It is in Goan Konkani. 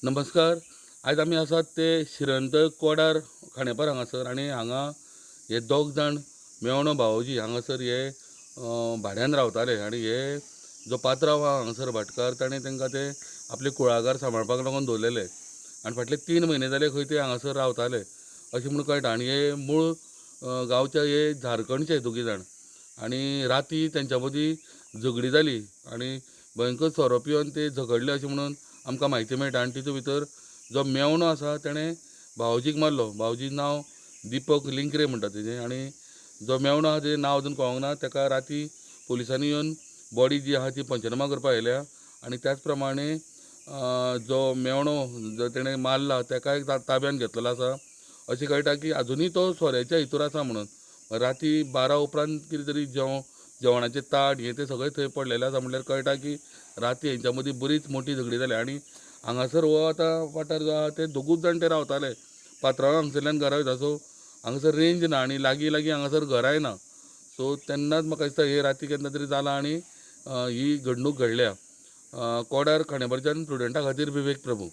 नमस्कार. आयज आमी आसात ते शिरंत कोडार खांडेपार हांगासर आनी हांगा हे दोग जाण मेवणो भावोजी हांगासर हे भाड्यान रावताले आनी हे जो पात्रांव आहा हांगासर भाटकार ताणें तांकां ते आपले कुळागर सांबाळपाक लागून दवरलेले आनी फाटले 3 म्हयने जाले खंय ते हांगासर रावताले अशें म्हूण कळटा. आनी हे मूळ गांवचे हे झारखंडचे दोगी जाण आनी राती तेंच्या मदीं झगडी जाली आनी भयंकर सोरो पिवन ते झगडले अशें म्हणून आमकां म्हायती मेळटा. आनी तितूंत भितर जो मेवणो आसा तेणें भावोजीक मारलो. भावोजी नांव दीपक लिंकरे म्हणटा तेजें आनी जो मेवणो आहा तेजें नांव अजून कळोंक ना. तेका राती पुलिसांनी येवन बॉडी जी आहा ती पंचनामा करपाक आयल्या आनी त्याच प्रमाणे जो मेवणो जो तेणें मारला तेकाय ताब्यान घेतलेलो आसा. अशें कळटा की अजुनूय तो सोऱ्याच्या हितूर आसा म्हणून. राती 12 उपरांत कितें तरी जेवणाचें ताट हें तें सगळें थंय पडलेलें आसा म्हणल्यार कळटा की राती हेंच्या मदीं बरीच मोठी झगडी जाली. आनी हांगासर हो आतां वाठार जो आहा ते दोगूच जाण ते रावताले. पात्रांव हांगसरल्यान घरा वयता, सो हांगासर रेंज ना आनी लागीं लागीं हांगासर घरांय ना. सो तेन्नाच म्हाका दिसता हे राती केन्ना तरी जालां आनी ही घडणूक घडल्या. कोडार खांडेपारच्यान प्रुडंटा खातीर विवेक प्रभू.